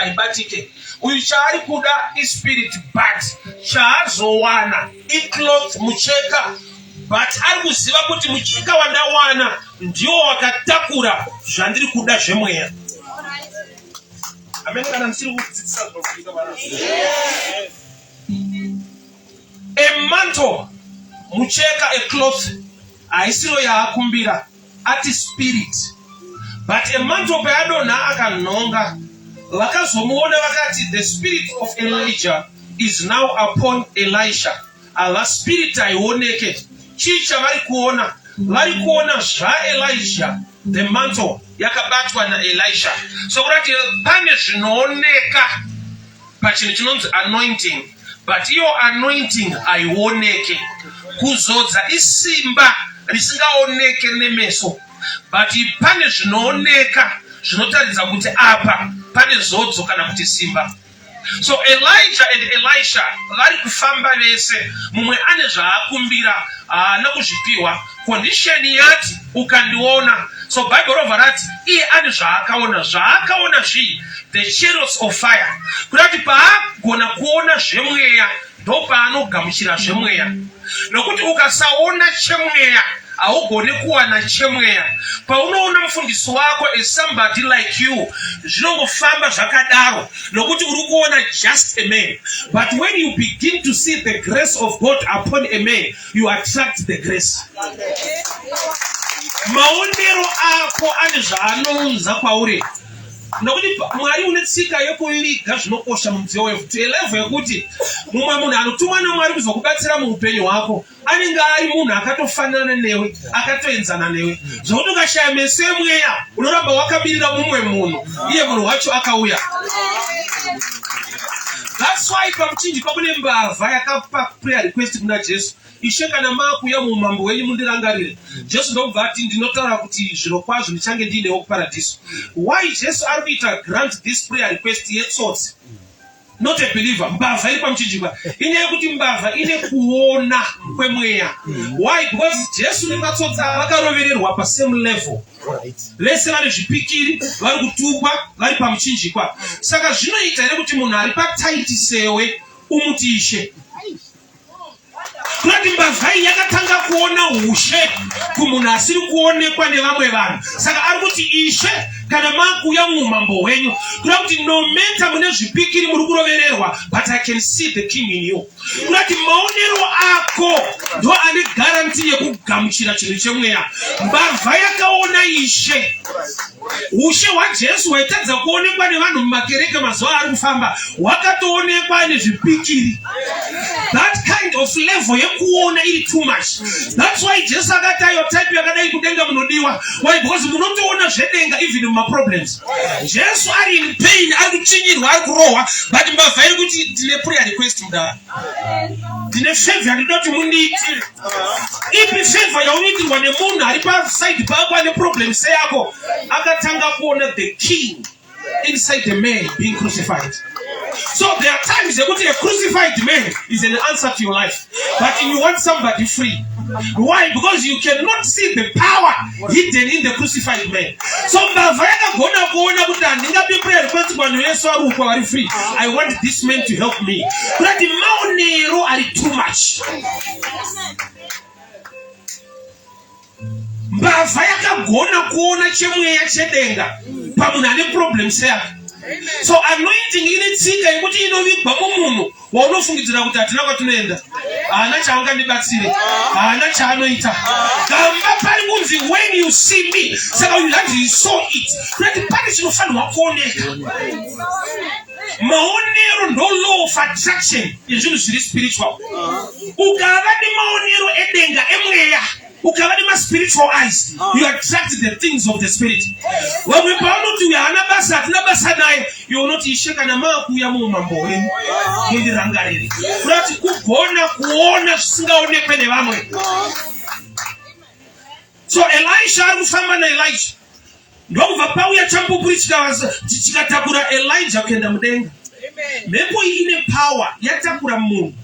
haibatike. Uyu chaari kuda ispirit, but chaazowana icloth, mucheka, but ari kuziva kuti mucheka wandawana ndiwo wakatakura zvandiri kuda zvemweya. Amene kana ndisiri kudzidzisa zvinokuita. A mantle, mucheka, a cloth, haisiro yaakumbira, ati spirit, but a mantle payadonha akanhonga, vakazomuona vakati, "The spirit of Elijah is now upon Elisha." Ava spirit haioneke. Chii chavari kuona? Vari kuona zvaElijah, the mantle yakabatwa naElisha. So kurati pane zvinooneka pachinhu chinonzi anointing, but iyo anointing haioneke. Kuzodza isimba risingaoneke nemeso, but pane zvinooneka zvinotaridza kuti apa pane zodzo kana kuti simba. So Elijah and Elisha vari kufamba vese. Mumwe ane zvaakumbira, haana kuzvipiwa. Condition yati ukandiona. So Bible robva rati iye ane zvaakaona. Zvaakaona zvii? The chariots of fire. Kuda kuti paagona kuona zvemweya, ndopaanogamuchira zvemweya, nokuti ukasaona chemweya haugoni kuwana chemweya. Paunoona mufundisi wako as somebody like you, zvinongofamba zvakadaro nokuti uri kuona just a man. But when you begin to see the grace of God upon a man, you attract the grace. Maonero ako ane zvaanounza kwauri, nokuti Mwari une tsika yekuviga zvinokosha mumudziyo wevhu to a level yekuti mumwe munhu anotumwa naMwari kuzokubatsira muupenyu hwako anenge ari munhu akatofanana newe, akatoenzana newe, zvokuti ukashaya meso emweya unoramba wakamirira mumwe munhu, iye munhu wacho akauya. That's why pamuchinjikwa kune mbavha yakapa prayer request kuna Jesu, "Ishe, kana maakuuya muumambo hwenyu, mundirangarire." Jesu ndokubva ati, "Ndinotaura kuti zviro kwazvo ndichange ndiinewo kuparadhiso." Why Jesu ari kuita grant this prayer request yetsotsi, not a believer, mbavha iri pamuchinjikwa? Inyaya yekuti mbavha ine kuona kwemweya. Why? Because Jesu nematsotsi ava vakarovererwa pasame level. Vese vane zvipikiri, vari kutukwa, vari pamuchinjikwa. Saka zvinoita here kuti munhu ari patight sewe umuti ishe? Kurati mbavha iyi yakatanga kuona ushe kumunhu asiri kuonekwa nevamwe vanhu. Saka ari kuti, "Ishe, kana makuuya muumambo hwenyu." Kuda kuti no matter mune zvipikiri, muri kurovererwa, but I can see the king in you. Kuda kuti maonero ako ndo ane guarantee yekugamuchira chinhu chemweya. Mbavha yakaona ishe. Ushe hwaJesu hwaitadza kuonekwa nevanhu mumakereke mazuva ari kufamba hwakatoonekwa nezvipikiri. That kind of level yekuona iri too much. That's why Jesu akati, "Ayo type yakadai kudenga munodiwa." Why? Because munotoona zvedenga even mumaproblems. Jesu ari in pain, ari kuchinyirwa, ari kurohwa, but mbavha iri kuti, "Ndine prayer request mudava, ndine favor yandinoda kuti mundiitire." Ipi favor yaunoitirwa nemunhu ari paside pako ane problem seyako? Akatanga kuona the king inside the man being crucified. So there are times yekuti a crucified man is an answer to your life, but you want somebody free. Why? Because you cannot see the power hidden in the crucified man. So mbavha yakagona kuona kuti handingapi prayer request kuvanhu vese vari ukwa vari free. I want this man to help me. Kurati maonero ari too much. Mbavha yakagona kuona chemweya chedenga pamunhu ane problem seyake. So anointing ine tsika yekuti inovigwa mumunhu waunofungidzira kuti hatina kwatinoenda, haana chaangandibatsire, haana chaanoita. Gamba pari kunzi, "When you see me." Saka uyu hanzi he saw it. Kurati pane chinofanirwa kuoneka. Maonero ndo law of attraction yezvinhu zviri spiritual. Ukava nemaonero edenga, emweya, ukava nemaspiritual eyes, you attract the things of the spirit. Vamwe pavanoti uyu haana basa, hatina basa naye, iwe unoti, "Ishe, kana maakuuya muumambo hwenyu, mundirangarire." Kurati kugona kuona zvisingaonekwe nevamwe. So Elisha ari kufamba naElijah, ndokubva pauya chamupupuri chikatakura Elijah kuenda mudenga. Mhepo iyi ine power, yatakura munhu,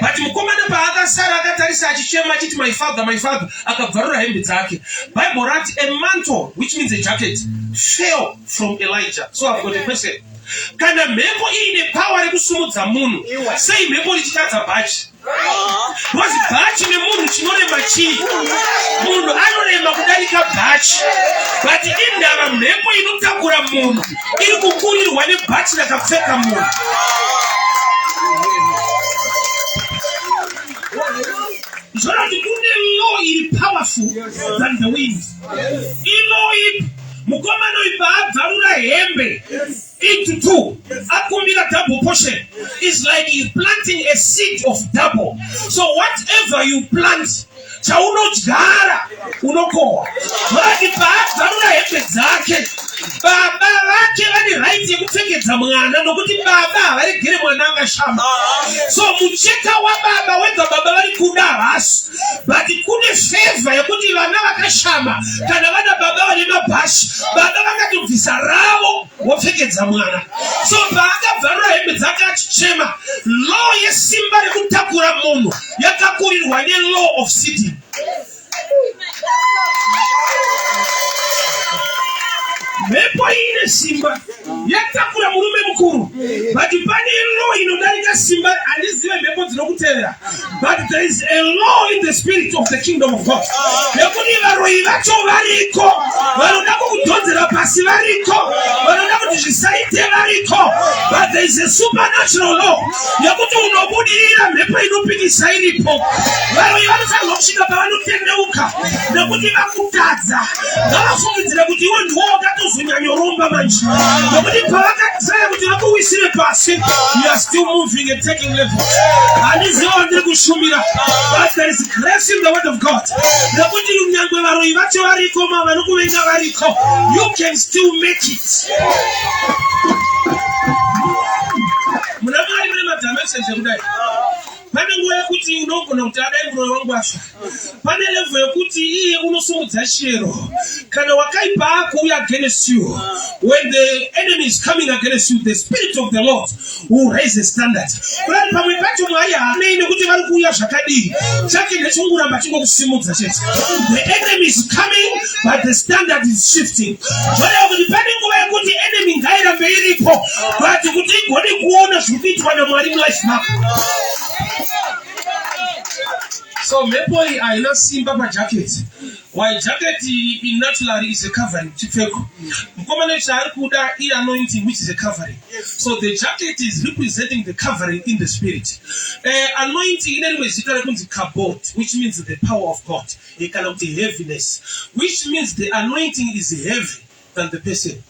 but mukomana paakasara akatarisa achichema achiti, "My father, my father," akabvarura hembe dzake. Bible rati a mantle, which means a jacket, fell from Elijah. So I've got a question. Kana mhepo iine power rekusumudza munhu, sei mhepo richitadza bhachi? Because bhachi nemunhu chinorema chii? Munhu anorema kudarika bhachi, but indava mhepo inotakura munhu iri kukurirwa nebhachi rakapfeka munhu. Zvoreva kuti kune law iri powerful than the wind. Ilaw ipi? Mukomana uyu paabvarura hembe into two akumbira double portion is like he's planting a seed of double. So whatever you plant, chaunodyara unokohwa. But paabvarura hembe dzake, baba vake vane right yekupfekedza mwana nokuti baba havaregere mwana akashama. So mucheka wababa wega baba vari kuda havasi, but kune favor yekuti vana vakashama kana vana baba vane mabhashi, baba vakatobvisa ravo wopfekedza mwana. So paakabvarura hembe dzake achichema, law yesimba rekutakura munhu yakakurirwa nelaw of sitting. Mhepo ine simba yatakura murume mukuru, but pane law inodarika simba. Handizive mhepo dzinokutevera, but there is a law in the spirit of the kingdom of God yekuti varoyi vacho variko, vanoda kukudhonzera pasi variko, vanoda kuti zvisaite variko, but there is a supernatural law yekuti unobudirira mhepo inopikisa iripo. Varoyi vanofanirwa kusvika pavanotendeuka nekuti vakutadza. Ngavafungidzire kuti iwe ndiwo wakatozonyanyoromba manje, nekuti pavakatraya kuti vakuwisire pasi, you are still moving and taking levels. Handiziva wandiri kushumira, but there is grace in the word of God nekuti nyangwe varoyi vacho variko, ma vanokuvenga variko, you can still make it. Muna Mwari mune madimensions ekudai. Pane nguva yekuti unogona kuti adai muroyi wangu afa. Pane level yekuti iye unosumudza chero kana wakaipa akuuya against you. When the enemy is coming against you, the spirit of the Lord will raise a standard. Kudai pamwe pacho Mwari haanei nekuti vari kuuya zvakadii, chake ndechinguramba chingokusimudza chete. The enemy is coming, but the standard is shifting. Zvoreva kuti pane nguva yekuti enemy ngairambe iripo, but kuti igone kuona zviri kuitwa naMwari mulife mako. So mhepo iyi haina simba pajacket. Why jacket in naturally is a covering, chipfeko. Mukomana chaari kuda i anointing, which is a covering. So the jacket is representing the covering in the spirit. Anointing ine rimwe zita rekunzi kabod, which means the power of God, kana kuti heaviness, which means the anointing is heavy than the person.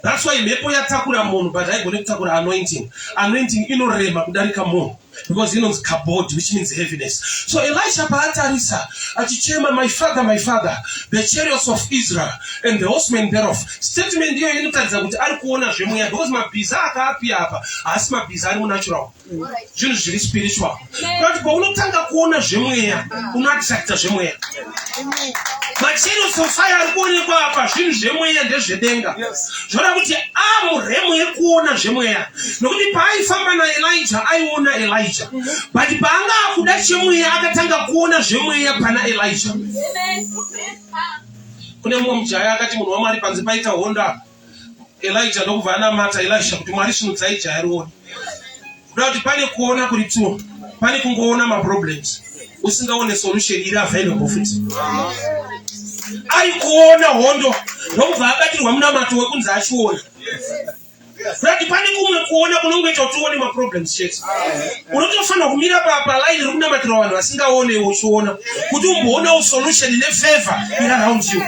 That's why mhepo yatakura munhu, but haigone kutakura anointing. Anointing inorema kudarika munhu because inonzi kabod, which means heaviness. So Elisha paatarisa achichema, "My father, my father, the chariots of Israel and the horsemen thereof," statement iyoyo inotaridza kuti ari kuona zvemweya, because mabhiza akaapiya apa haasi mabhiza ari munatural, zvinhu zviri spiritual. But paunotanga kuona zvemweya, unoattracta zvemweya. Machariots of fire ari kuonekwa apa zvinhu zvemweya, ndezvedenga. Zvoreva kuti amuremu yekuona zvemweya, nokuti paaifamba naElijah aiona Elijah, but paanga akuda chemweya akatanga kuona zvemweya pana Elijah. Kune mumwe mujaya akati, "Munhu waMwari, panze paita hondo apa." Elijah ndokubva anamata Elisha kuti, "Mwari, svinudzai jaya rione." Kuda kuti pane kuona kuri two. Pane kungoona maproblems usingaone solution iri available. Futi ari kuona hondo, ndokubva abatirwa munamato wekunzi achiona. Kuti pane kumwe kuona kunongoita kuti uone maproblems chete. Unotofanira kumira palaini riri kunamatirwa vanhu vasingaone, iwe uchiona, kuti umboonawo solution nefavor iri around you.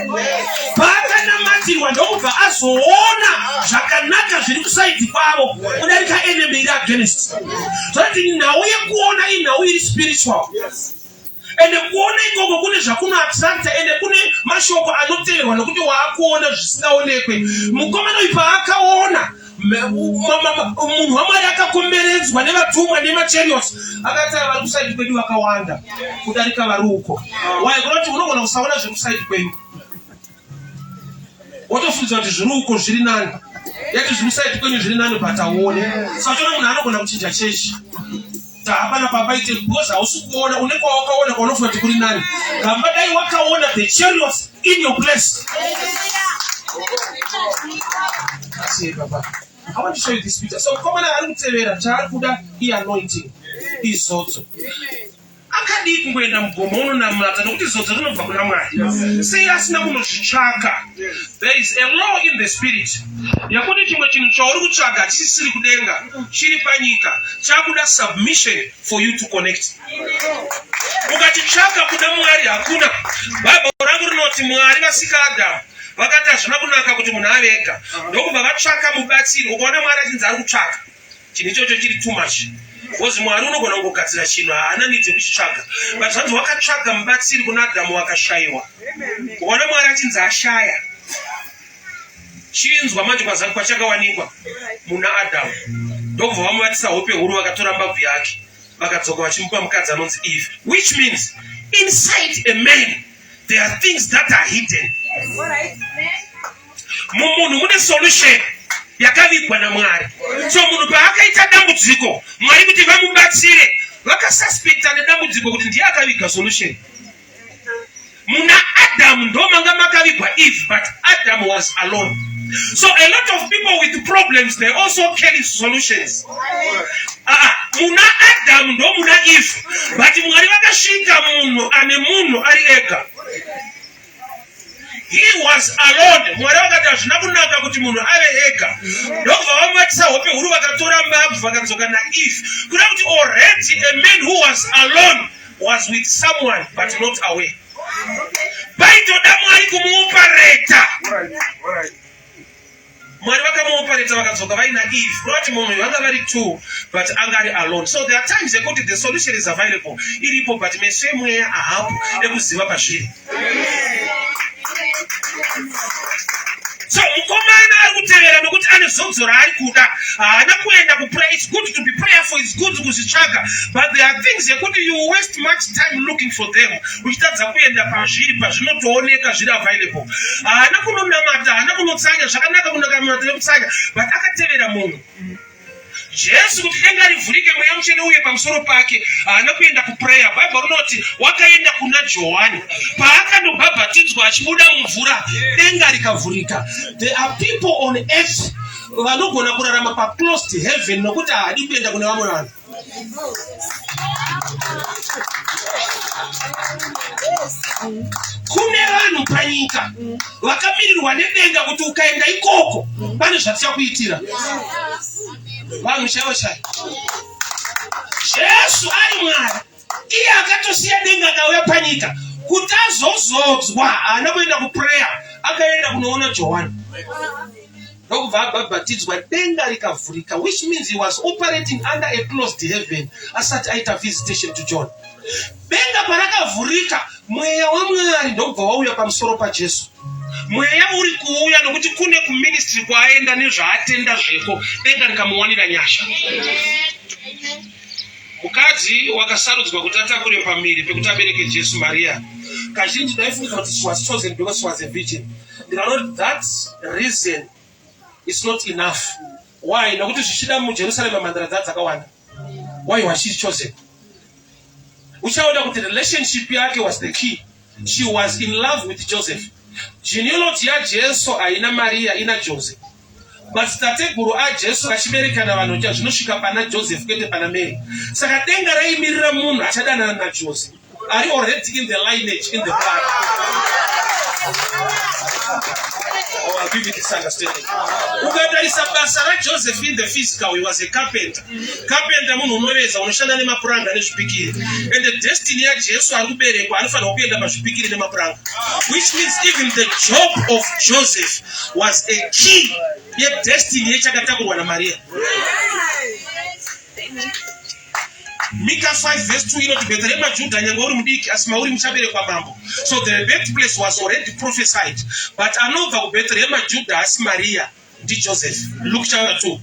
Paakanamatirwa ndokubva azoona zvakanaka zviri kuside kwavo kudarika enemy iri against. Zvati nhau yekuona inhau iri spiritual, ende kuona ikoko kune zvakunoattracta, ende kune mashoko anoteverwa nokuti waakuona zvisingaonekwe. Mukomana uyu paakaona munhu waMwari akakomberedzwa nevatumwa nemachariots, akati, "Ava vari kuside kwedu vakawanda kudarika vari uko." Why? Kuda kuti unogona kusaona zviri kuside kwenyu, wotofunza kuti zviri uko zviri nani, yati zviri kuside kwenyu zviri nani, but auone. Saka chiona, munhu anogona kuchinja chechi, hapana papaite, because hausi kuona. Une kwawakaona kwaunofunga kuti kuri nani. Gamba dai wakaona the chariots in your place. Asi baba. I want to show you this picture. So mukomana ari kutevera chaari kuda ianointing izodzo. Akadii kungoenda mugomo unonamata nokuti zodzo rinobva kuna Mwari. Sei asina kunozvitsvaka? There is a law in the spirit yekuti chimwe chinhu chauri kutsvaga hachisisiri kudenga, chiri panyika, chakuda submission for you to connect. Ukachitsvaka kuna Mwari hakuna. Bible rangu rinoti Mwari vasika Adamu vakati hazvina kunaka kuti munhu ave ega, ndokubva vatsvaka mubatsiri. Ukaona Mwari achinzi ari kutsvaka chinhu ichocho chiri too much because Mwari unogona kungogadzira chinhu, haana need yekuchitsvaga, but zvanzi wakatsvaga mubatsiri kuna Adamu wakashayiwa. Ukaona Mwari achinzi ashaya, chinzwa manje kwachakawanikwa muna Adamu, ndokubva vamuvatisa hope huru, vakatora mbabvu yake vakadzoka vachimupa mukadzi anonzi Eve, which means inside a man there are things that are hidden. Mumunhu mune solution yakavigwa naMwari. So munhu paakaita dambudziko, Mwari kuti vamubatsire vakasuspecta nedambudziko kuti ndiye akaviga solution. Muna Adamu ndo manga makavigwa Eve, but Adam was alone. So a lot of people with problems, they also carry solutions. Muna Adamu ndo muna Eve, but Mwari vakasvika munhu ane munhu ari ega. He was alone. Mwari vakati hazvina kunaka kuti munhu ave ega, ndokubva vamuvatisa hope huru, vakatora mbabvu vakadzoka naEve. Kuda kuti already a man who was alone was with someone but not aware. Paitoda Mwari kumuopareta. Mwari vakamuopareta vakadzoka vaina Eve. Kureva kuti munhu vanga vari two but anga ari alone. So there are times yekuti the solution is available, iripo, but meso emweya ahapo ekuziva pazviri. So mukomana ari kutevera nokuti ane zodzo raari kuda, haana kuenda kupray. It's good to be prayerful, it's good kuzvitsvaga, but there are things yekuti you waste much time looking for them uchitadza kuenda pazviri, pazvinotooneka zviri available. Haana kunonamata, haana kunotsanya. Zvakanaka kunamata nekutsanya, but akatevera munhu Jesu kuti denga rivhurike, mweya mutsvene uye pamusoro pake. Haana kuenda kuprayer. Bhaibheri rinoti wakaenda kuna Johani, paakandobhabhatidzwa achibuda mumvura, denga rikavhurika. There are people on earth vanogona kurarama paclosed heaven nokuti haadi kuenda kune vamwe vanhu. Kune vanhu panyika vakamirirwa nedenga kuti ukaenda ikoko pane zvatichakuitira. Vanhu chaivo chaivo. Jesu ari Mwari, iye akatosiya denga akauya panyika kuti azozodzwa. Haana kuenda kuprayer, akaenda kunoona Johani, ndokubva abhabhatidzwa, denga rikavhurika, which means he was operating under a closed heaven asati aita visitation to John. Denga parakavhurika, mweya waMwari ndokubva wauya pamusoro paJesu. Mweya uri kuuya nokuti kune kuministry kwaaenda nezvaatenda zveko, denga rikamuwanira nyasha. Mukadzi wakasarudzwa kuti atakure pamiri pekuti abereke Jesu, Maria, kazhinji ndaifunga kuti she was chosen because she was a virgin. Ndikanoti that reason is not enough. Why? Nokuti zvichida muJerusarema mhandara dza dzakawanda. Why was she chosen? Uchaona kuti relationship yake was the key. She was in love with Joseph. Genealogy yaJesu haina Maria, ina Joseph. Madzitateguru aJesu achiberekana vanhu zvinosvika pana Joseph kwete pana Mary. Saka denga raimirira munhu achadanana naJoseph ari already in the lineage, in the blood. Oh, I'll give you this understanding. Ukatarisa basa raJoseph in the physical, he was a carpenter. Carpenter munhu unoveza, unoshanda nemapuranga nezvipikiri. And the destiny yaJesu ari kuberekwa anofanirwa kuenda pazvipikiri nemapuranga, which means even the job of Joseph was a key yedestiny yechakatakurwa naMaria. Mika 5 verse 2 inoti Bhetherehema Judha, nyange uri mudiki, asi mauri muchaberekwa mambo. So the birthplace was already prophesied, but anobva kuBhetherehema Judha asi Maria, ndiJoseph. Luke chapter 2.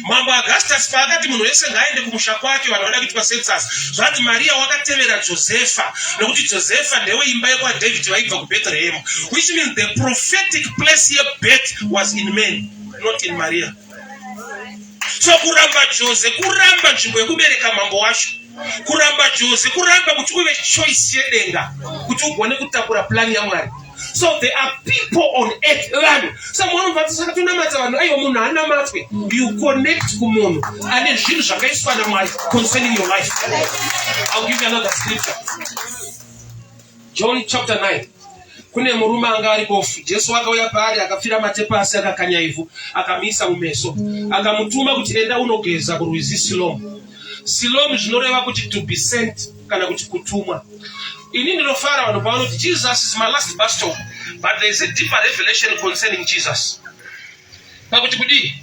Mambo Augustus paakati munhu wese ngaaende kumusha kwake, vanhu vada kuitwa census, zvanzi Maria wakatevera Josefa nokuti Josefa ndeweimba yekwaDavid vaibva kuBethlehem, which means the prophetic place yebirth was in man, not in Maria. So kuramba Jose kuramba nzvimbo yekubereka mambo wacho, kuramba Jose kuramba kuti uve choice yedenga kuti ugone kutakura plani yaMwari. So there are people on earth, vanhu. Some vanobva saka tonamata vanhu, aiwa munhu haanamatwe. You connect kumunhu ane zvinhu zvakaiswa naMwari concerning your life. I'll give you another scripture. John chapter 9. Kune murume anga ari bofu. Jesu akauya paari akapfira mate pasi akakanya ivhu akamuisa mumeso. Akamutuma kuti enda unogeza kurwizi Silomu. Silomu zvinoreva kuti to be sent kana kuti kutumwa. Ini ndinofara vanhu pavanoti Jesus is my last bus stop, but there is a deeper revelation concerning Jesus. Pakuti kudii?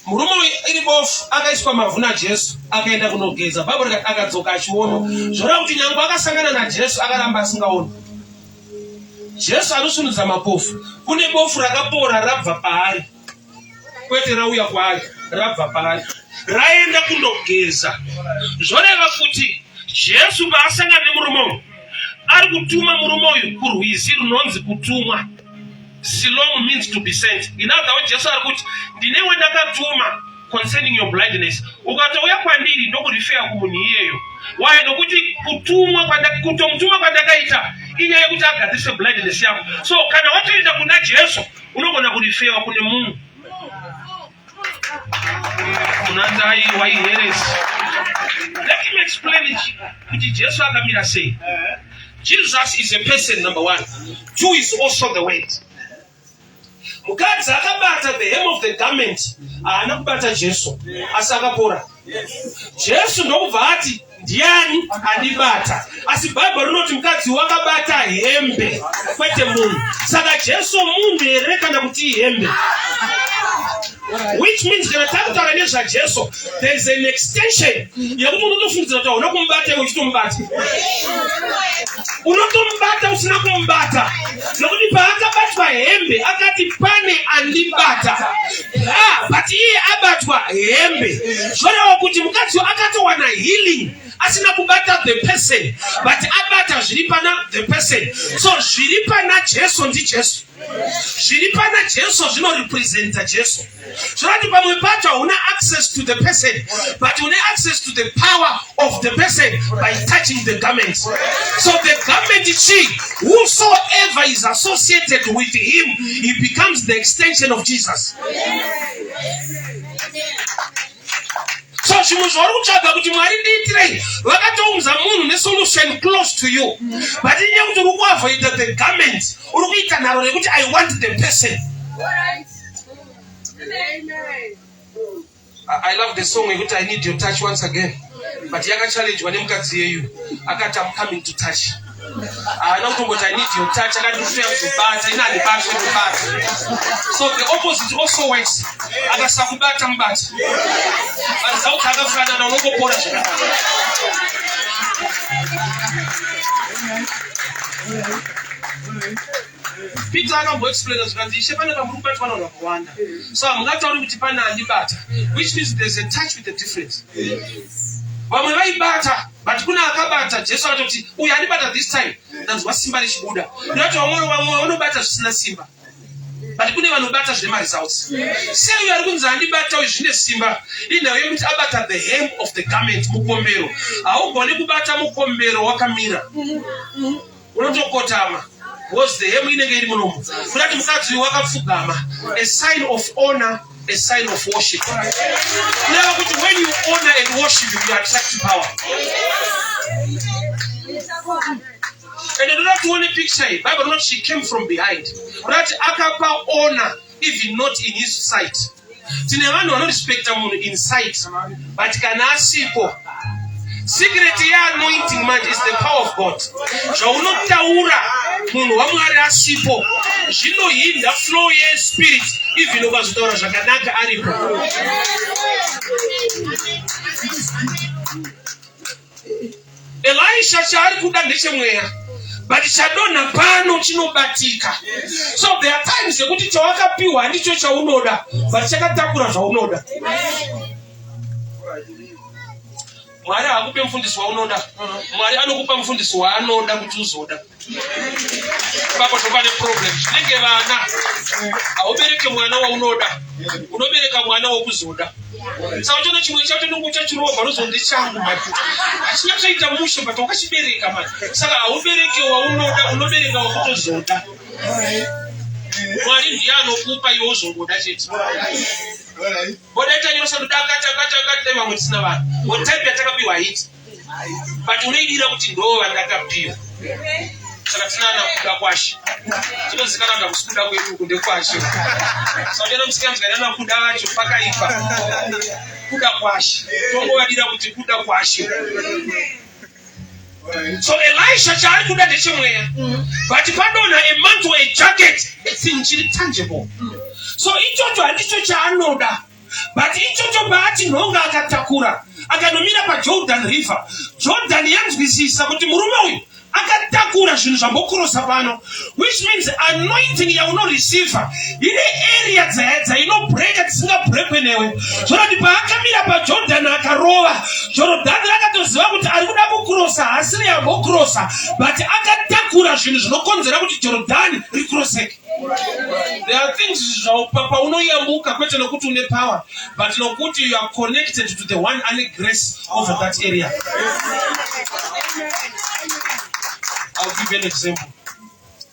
Murume uyu iri bofu akaiswa mavhu naJesu akaenda kunogeza. Bhaibheri rikati akadzoka achiona. Zvoreva kuti nyange akasangana naJesu akaramba asingaoni. Jesu anosunudza mapofu. Kune bofu rakapora rabva paari. Kwete rauya kwaari, rabva paari. Raenda kundogeza. Zvoreva kuti Jesu paasangana nemurume uyu ari kutuma murume uyu kurwizi runonzi kutumwa. Siloam means to be sent. In other words, Jesu ari kuti ndine wandakatuma concerning your blindness. Ukatouya kwandiri ndokurifeya kumunhu iyeyo. Why? Nokuti kutumwa kutomutuma kwandakaita inyaya yekuti agadzirise blindness yako. So kana watoenda kuna Jesu unogona kurifewa kune munhu. Munanzai waiheresi. Let me explain it kuti Jesu akamira sei. Jesus is a person number one. Two is also the word. Mukadzi akabata the hem of the garment haana kubata Jesu asi akapora. Jesu ndokubva ati ndiani andibata asi bhaibheri rinoti mukadzi wakabata hembe kwete munhu saka jesu munhu here kana kuti ihembe which means kana takutaura nezvajesu there is an extension yekuti unotofungidzira kuti hauna kumubata iwe uchitomubata unotomubata usina kumubata nokuti paakabatwa hembe akati pane andibata ah, but iye abatwa hembe zvoreva kuti mukadzi akatowana healing asina kubata the person but abata zviri pana the person so zviri pana jesu ndijesu zviri pana jesu zvinorepresenta jesu zvorati pamwe pacho hauna access to the person but une access to the power of the person by touching the garment so the garment chii whosoever is associated with him he becomes the extension of jesus so zvimwe zvauri kutsvaga kuti mwari ndiitirei vakatounza munhu nesolution close to you but inyaya kuti uri kuavoida the garment uri kuita nharo rekuti i want the person I love the song yekuti I need your touch once again but yakachallengewa nemukadzi yeyu akati I'm coming to touch haana kutomboti I need your touch akati ndikutoya kuzobata ini handibati ndobata so the opposite also works akasakubata mubata but zauti akafanana unongopora zvakanaka Peter akamboexplaina zvikanzi ishe pane pamuri kubatwa navanhu vakawanda so hamungatauri kuti pane andibata which means there's a touch with a difference vamwe vaibata but kune akabata jesu akatoti uyu andibata this time ndanzwa simba richibuda ndinoti vamwe vamwe vanobata zvisina simba but kune vanobata zvine maresults sei uyu ari kunzi andibata uyu zvine simba inhau yekuti abata the hem of the garment mukombero haugoni kubata mukombero wakamira unotokotama because the hem inenge iri munomu kuda kuti mukadzi uyu wakapfugama a sign of honor a sign of worship kureva kuti when you honor and worship you attract power and ndoda tione picture iyi bible rinoti she came from behind rati akapa honor even not in his sight tine vanhu vanorespecta munhu in sight but kana asipo secret yeanointing manje is the power of god zvaunotaura munhu wamwari asipo zvinohinda flow yespirit even ukazotaura zvakanaka aripo Elisha chaari kuda ndechemweya but chadonha pano chinobatika so there are times yekuti chawakapiwa handicho chaunoda but chakatakura zvaunoda mwari haakupe mufundisi waunoda mwari anokupa mufundisi waanoda kuti uzoda ipapo topane problem zvinenge vana haubereke mwana waunoda unobereka mwana wokuzoda saka uchiona chimwe chacho nonge uchachirova unozondichangu mani hachinyatsoita mushe but wakachibereka mani saka haubereke waunoda unobereka wakutozoda Mwari ndiye anokupa iwe uzongoda chete. Bodaita nyorosa ndoda akati akati akati dai vamwe tisina vanhu. Bo type yatakapiwa haiti. But unoidira kuti ndo vandakapiwa. Saka tinana kuda kwashe. Tinozikanwa kuti hakusi kuda kwedu uku ndekwashe. Saka uchaona musikanzwa nana kuda vacho pakaipa. Kuda kwashe. Tongovadira kuti kuda kwashe. So Elisha chaari kuda ndechemweya. But padonha a mantle, a jacket, a thing chiri tangible. So ichocho handicho chaanoda. But ichocho paati nhonga akatakura akanomira paJordan River. Jordan yanzwisisa kuti murume uyu akatakura zvinhu zvambokurosa pano which means anointing yaunoreceiver ine area dzainobreaka dzisingabrekwe newe zvorati paakamira pajordan akarova jorodhani rakatoziva kuti ari kuda kukurosa haasiri yambokurosa but akatakura zvinhu zvinokonzera kuti jorodhani rikuroseke There are things paunoyambuka kwete nokuti une power but nokuti you are connected to the one ane grace over that area. I'll give you an example.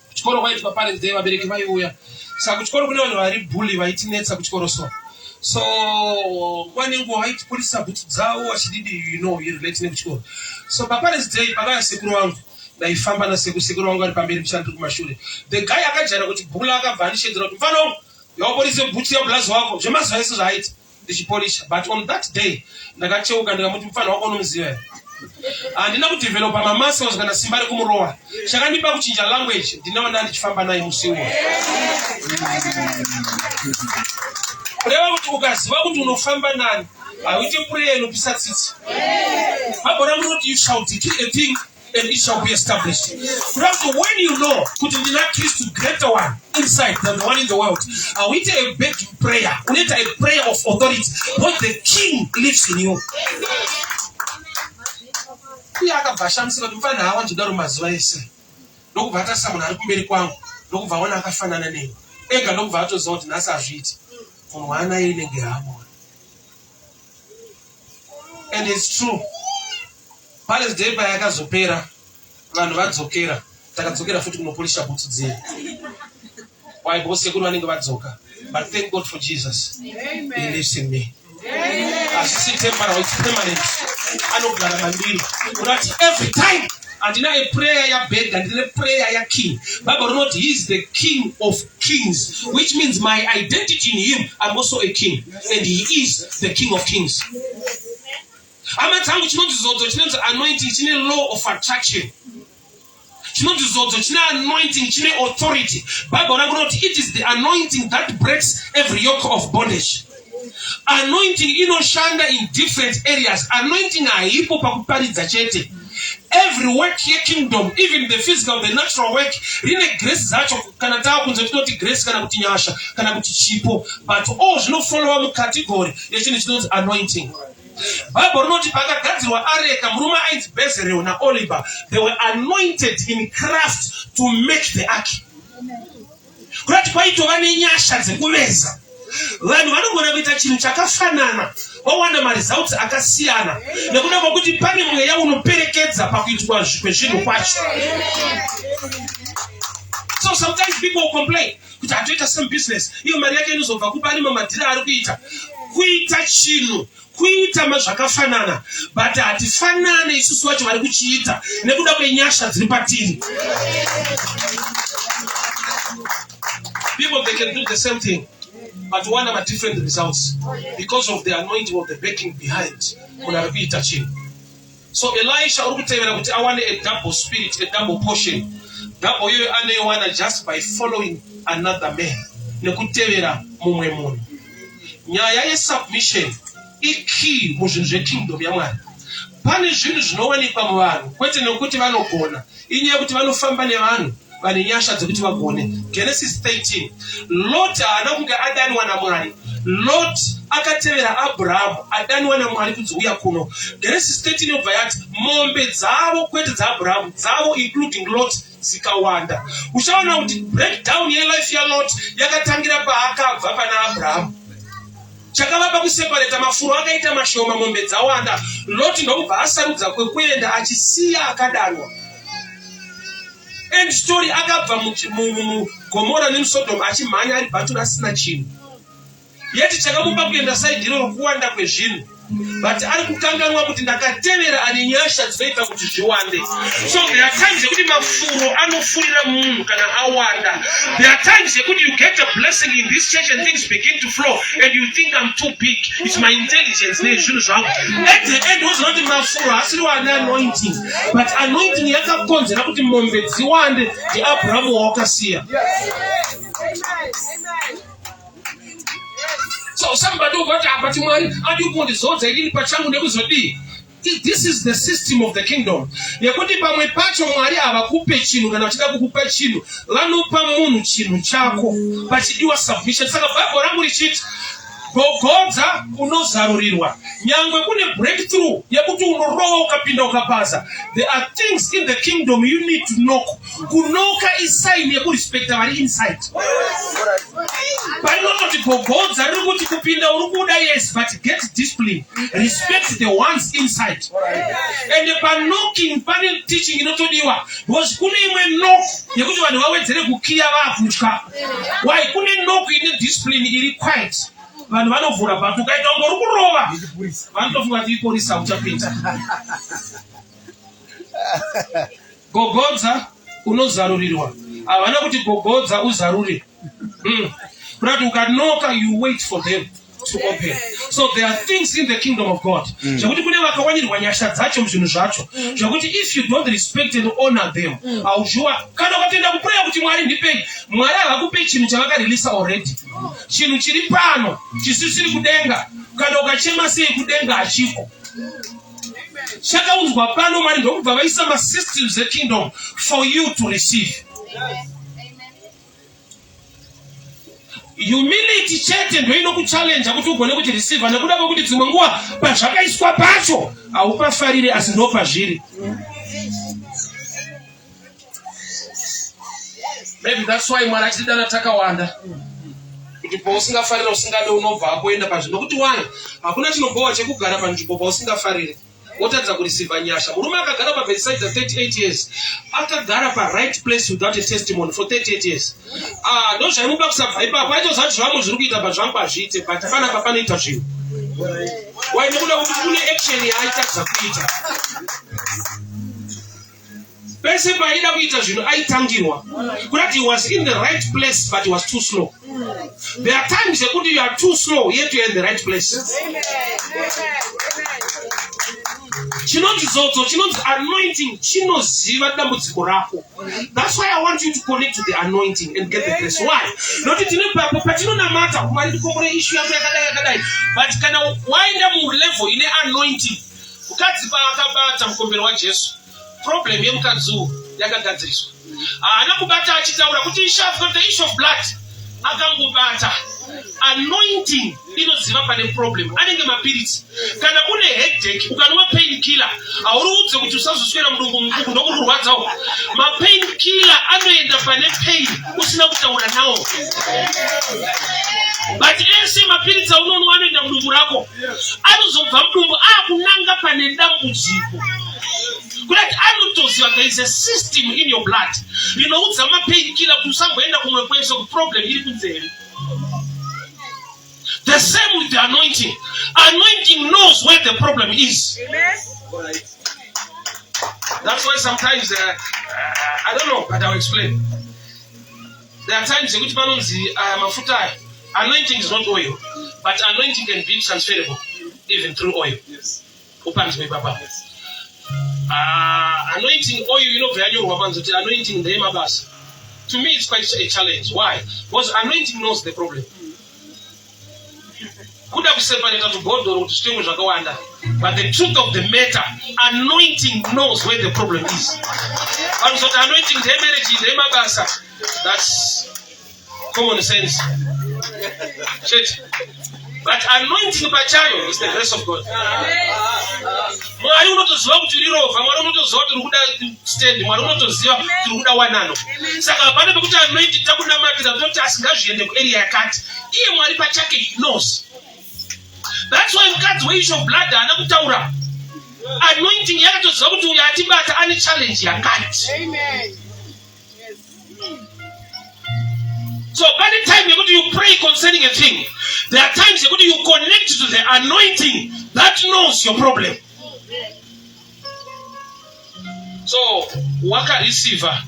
Kuchikoro kwaitwa parents day vabereki vaiuya. Saka kuchikoro kune vanhu vari bully vaitinetsa kuchikoro so. So nguva nenguva vaitipolisa bhutsu dzavo vachididi you know you relate nekuchikoro. So paparents day pakauya sekuru vangu ndaifamba nasekuru sekuru vangu vari pamberi mchana ndiri kumashure the guy akajaira kuti bhula akabva andishedzera kuti mfana wangu yawapolise bhutsu yabulazi wako zvemazuva ese zvaaita ndichipolisha but on that day ndakacheuka ndikamuti mfana wako unomuziva here handina kudevelopa mamuscles kana simba rekumurowa chakandipa kuchinja language ndinaona ndichifamba naye musi uwo kureva kuti ukaziva kuti unofamba nani hauite prayer inopisa tsitsi bhaibheri rangu rinoti you shall decree a thing and it shall be established kureva kuti when you know kuti ndina kristu greater one inside than the one in the world hauite a begging prayer unoita a prayer of authority because the king lives in you uye akabva ashamisika kuti mufana haawanzodaro mazuva ese ndokubva atarisa munhu ari kumberi kwangu ndokubva aona akafanana neni ega ndokubva atoziva kuti nhasi hazviiti munhu waanaye inenge haamuona and it's true Palace Day payakazopera vanhu vadzokera takadzokera futi kunopolisha bhutsu dziye why because sekuru vanenge vadzoka but thank god for jesus Amen. he lives in me hazvisi temporary it's permanent anogara mandiri unati every time handina a prayer yabega ndine prayer yaking bible rinoti he is the king of kings which means my identity in him i'm also a king and he is the king of kings Hama dzangu, chinonzi zodzo chinonzi anointing chine law of attraction. Chinonzi zodzo chine anointing chine authority. Bible rangu rinoti it is the anointing that breaks every yoke of bondage. Anointing inoshanda in different areas. Anointing haipo pakuparidza chete. Every work yekingdom, even the physical, the natural work, rine grace dzacho kana tava kunze tinoti grace kana kuti nyasha kana kuti chipo but all zvinofollowa mucategory yechinhu chinonzi anointing. Bible rinoti pakagadzirwa areka murume ainzi Bezerel naOliver they were anointed in craft to make the ark. Kurati kwaitova nenyasha dzekuveza. Vanhu vanogona kuita chinhu chakafanana vowana maresults akasiyana nekuda kwekuti pane mweya unoperekedza pakuitwa kwezvinhu kwacho. So sometimes people complain kuti atoita same business iyo mari yake inozobva kupa ane mamadhiri aari kuita kuita chinhu kuita mazvakafanana but hatifanane isusu vacho vari kuchiita nekuda kwenyasha dziri patiri people they can do the same thing but one have different results because of the anointing of the backing behind munhu ari kuita chinhu So Elisha uri kutevera kuti awane a double spirit, a double portion. Double iyoyo anoiwana just by following another man, nekutevera mumwe munhu. Nyaya yesubmission ikey muzvinhu zvekingdom yaMwari. Pane zvinhu zvinowanikwa muvanhu kwete nekuti vanogona, inyaya yekuti vanofamba nevanhu vane nyasha dzekuti vagone. Genesis 13. Lot haana kunge adaniwa naMwari. Lot akatevera Abrahamu adaniwa naMwari kunzi uya kuno. Genesis 13 yobva yati mombe dzavo kwete dzaAbrahamu, dzavo including Lot dzikawanda. Uchaona kuti breakdown yelife yaLot yakatangira paakabva pana Abrahamu. Chakavapa kusepareta mafuro akaita mashoma mombe dzawanda. Lot ndokubva asarudza kwekuenda achisiya akadanwa. End story akabva muGomora nemuSodom achimhanya ari bhaturi asina chinhu. Yet chakamupa kuenda side iroro kuwanda kwezvinhu. But ari kukanganwa kuti ndakatevera ane nyasha dzinoita kuti zviwande. So there are times yekuti mafuro anofurira munhu kana awanda. There are times yekuti you get a blessing in this church and things begin to flow and you think I'm too big. It's my intelligence nezvinhu zvangu. At the end wozoona kuti mafuro haasiriwo ane anointing. But anointing yakakonzera kuti mombe dziwande ndiAbrahamu wawakasiya. So somebody ubva ah, but Mwari adi kundizodza inini pachangu nekuzodii? This is the system of the kingdom. Yekuti pamwe pacho Mwari havakupe chinhu kana vachida kukupa chinhu, vanopa munhu chinhu chako pachidiwa submission. Saka Bible rangu richiti gogodza unozarurirwa nyangwe kune breakthrough yekuti unorova ukapinda ukapaza there are things in the kingdom you need to knock Kunoka isign yekurespecta vari inside. Parinototi gogodza riri kuti kupinda uri kuda yes but get discipline. Respect the ones inside. And panocking pane teaching inotodiwa because kune imwe knock yekuti vanhu vawedzere kukiya vaakutya. Why kune knock ine discipline iri quiet. Vanhu vanovhura but ukaita kunge uri kurova vanotofunga kuti iporisa uchapinda. Gogodza unozarurirwa. Havana kuti gogodza uzarure. Kuda kuti ukanoka you wait for them to open. So there are things in the kingdom of God. Zvekuti kune vakawanirwa nyasha dzacho muzvinhu zvacho. Zvekuti if you don't respect and honor them, hauzviwa kana ukatoenda kuprayer kuti Mwari ndipei, Mwari havakupei chinhu chavakareleasa already. Chinhu chiri pano chisisiri kudenga. Kana ukachema sei kudenga hachiko. Chakaunzwa pano Mwari ndokubva vaisa masystems ekingdom for you to receive. Humility chete ndoinokuchallenja kuti ugone kuti receive nekuda kwekuti dzimwe nguva pazvakaiswa pacho haupafarire asi ndopazviri. Maybe that's why Mwari achitidana takawanda kuti pausingafarire usingade unobva akuenda pazvinhu nokuti wani hakuna chinobhowa chekugara panzvimbo pausingafarire wotadza kurisivha nyasha murume akagara pabethsaida 38 years akagara paright place without a testimony for 38 years ah, ndozvaimupa kusabva ipapo aitoziva kuti zvamwe zviri kuita but zvangu hazviite but panapa panoita zvinhu wai nekuda kuti kune action yaaitadza kuita pese paaida kuita zvinhu aitangirwa kurati he was in the right place but he was too slow there are times yekuti you are too slow yet you are in the right place chinonzi zodzo chinonzi anointing chinoziva dambudziko rako that's why i want you to connect to the anointing and get the grace why nokuti tine papo patinonamata mwari ndikombore ishu yako yakadai yakadai but kana waenda mulevel ine anointing Mukadzi paakabata mukombero waJesu, problem yemukadzi uyu yakagadziriswa. Haana kubata achitaura kuti ishe I've got the issue of blood. Akangobata. Anointing inoziva pane problem. Anenge mapiritsi. Kana une headache ukanwa pain killer, hauriudze kuti usazoswera mudumbu mukuku ndokuri kurwadzawo. Mapain killer anoenda pane pain usina kutaura nawo. But ese mapiritsi aunonwa anoenda mudumbu rako. anozobva mudumbu akunanga pane dambudziko kudati anotoziva there is a system in your blood rinoudza mapainkiller kuti usamboenda kumwe kwese kuproblem iri kunzeve the same with the anointing anointing knows where the problem is Amen. That's why sometimes uh, uh, I don't know, but I'll explain. There are times yekuti panonzi aya mafuta aya anointing is not oil but anointing can be transferable even through oil. Upanzwe ipapa. Uh, anointing oil inobva yanyorwa panzi kuti anointing ndeyemabasa. To me it's quite a challenge. Why? Because anointing knows the problem. Kuda kuseparata tubhodhoro kuti zvitengwe zvakawanda. But the truth of the matter, anointing knows where the problem is. Vanozoti anointing ndeyemarriage, ndeyemabasa. That's common sense. Chete. But anointing pachayo is the grace of God. Mwari unotoziva kuti uri rovha, Mwari unotoziva kuti uri kuda stand, Mwari unotoziva kuti uri kuda wanano. Saka hapana pekuti anointing takunamatira toti asi ngazviende kuarea yakati. Iye Mwari pachake he knows. That's why mukadzi weissue of blood haana kutaura. Anointing yakatoziva kuti uyo atibata ane challenge yakati. Amen. So pane time yekuti you pray concerning a thing. There are times yekuti you connect to the anointing that knows your problem. So wakareceiver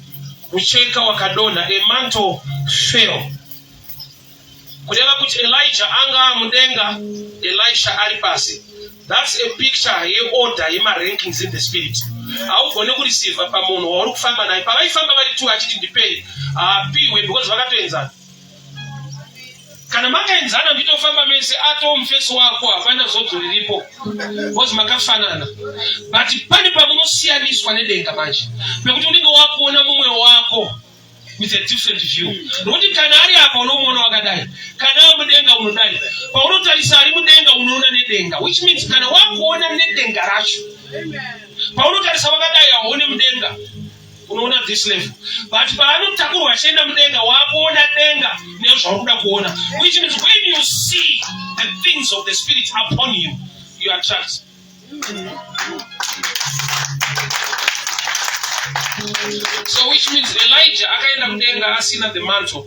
mucheka wakadonha, a mantle fell. Kureva kuti Elijah anga amudenga, Elisha ari pasi. That's a picture yeorder yemarankings in the spirit. Haugone kureceiver pamunhu wauri kufamba naye. Pavaifamba vari two achiti ndipei, haapiwe because vakatoenzana. Kana makaenzana nditofamba mese atoo mufesi wako hapana zodzo riripo because makafanana. But pane pamunosiyaniswa nedenga manje pekuti unenge wakuona mumwe wako with a different view nokuti kana ari apa unomuona wakadai kana ari mudenga unodai paunotarisa ari mudenga unoona nedenga which means kana wakuona nedenga racho paunotarisa wakadai hauone mudenga unoona this level but paanotakurwa achienda mudenga wakuona denga nezvauri kuda kuona which means when you see the things of the spirit upon you you attract. So which means Elijah akaenda kudenga asina the mantle.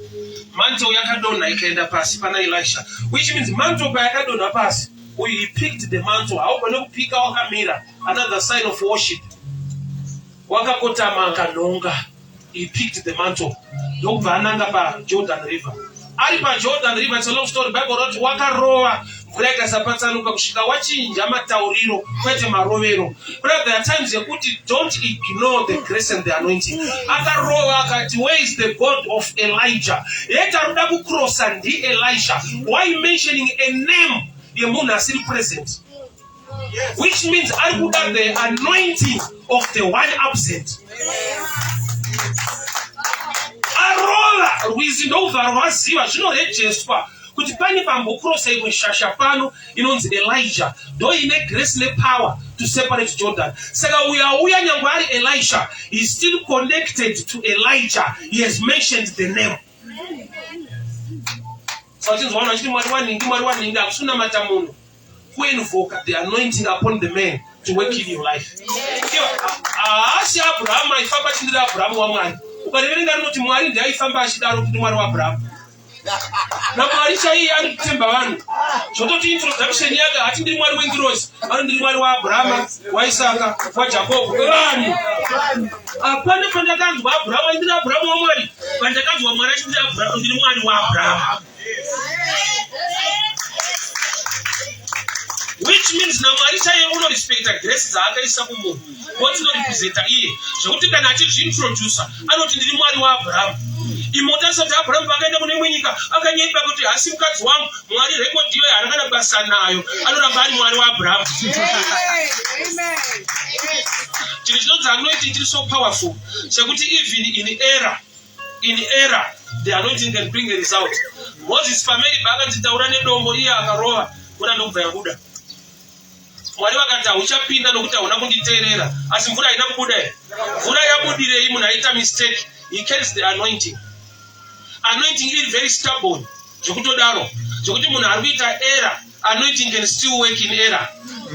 Mantle yakadonha ikaenda pasi pana Elisha. Which means mantle payakadonha pasi, uyu he picked the mantle. Haugone kupika wakamira. Another sign of worship. Wakakotama akanhonga. He picked the mantle. Ndokubva ananga paJordan River. Ari paJordan River, it's a long story. Bible roti wakarova mvura ikasapatsanuka kusvika wachinja matauriro kwete marovero. Brother, there are times yekuti don't ignore the grace and the anointing. Akarova akati, where is the God of Elijah? Yet arikuda kukrosa ndi Elisha. Why mentioning a name yemunhu asiri present? Which means ari kuda the anointing of the one absent. Arova rwizi ndokubva rwaziva zvinorejeswa kuti pane pambokrosa imwe shasha pano inonzi Elijah ndo ine grace nepower to separate Jordan. Saka uyo auya nyangwe ari Elisha, he is still connected to Elijah. He has mentioned the name. Saka uchinzwa vanhu vachiti Mwari wanhingi, Mwari wanhingi, hakusi kunamata munhu. Kuinvoka the anointing upon the man to work in your life. Haasi Abrahamu aifamba achindiri Abrahamu waMwari. Ukariverenga rinoti Mwari ndiye aifamba achidaro kuti Mwari waAbrahamu. NaMwari chaiye ari kutemba vanhu. Zvototi introduction yake hati ndiri Mwari wengirozi, ari ndiri Mwari waAbrahama, waIsaka, waJakobho. Vanhu. Hapana pandakanzwa Abrahamu ndiri Abrahamu waMwari. Pandakanzwa Mwari achiti ndiri Mwari waAbrahamu. Which means naMwari chaiye unorespecta grace dzaakaisa kumunhu. Wotinorepresenta iye. Zvekuti kana achizviintroducer anoti ndiri Mwari waAbrahamu. Imi motarisa kuti Abrahamu paakaenda kune imwe nyika akanyepa kuti hasi mukadzi wangu. Mwari record iyoyo haana kana basa nayo. Anoramba ari Mwari waAbrahamu. Chinhu chinonzi anointing chiri so powerful chekuti even in error in error the anointing can bring a result. Moses paMeribha akanzi taura nedombo iye akarova mvura ndokubva yabuda. Mwari vakati hauchapinda nokuti hauna kunditeerera, asi mvura haina kubuda here? Mvura yabudirei? Munhu aita mistake, he carries the anointing. Anointing iri very stubborn zvekutodaro zvekuti munhu ari kuita error, anointing can still work in error.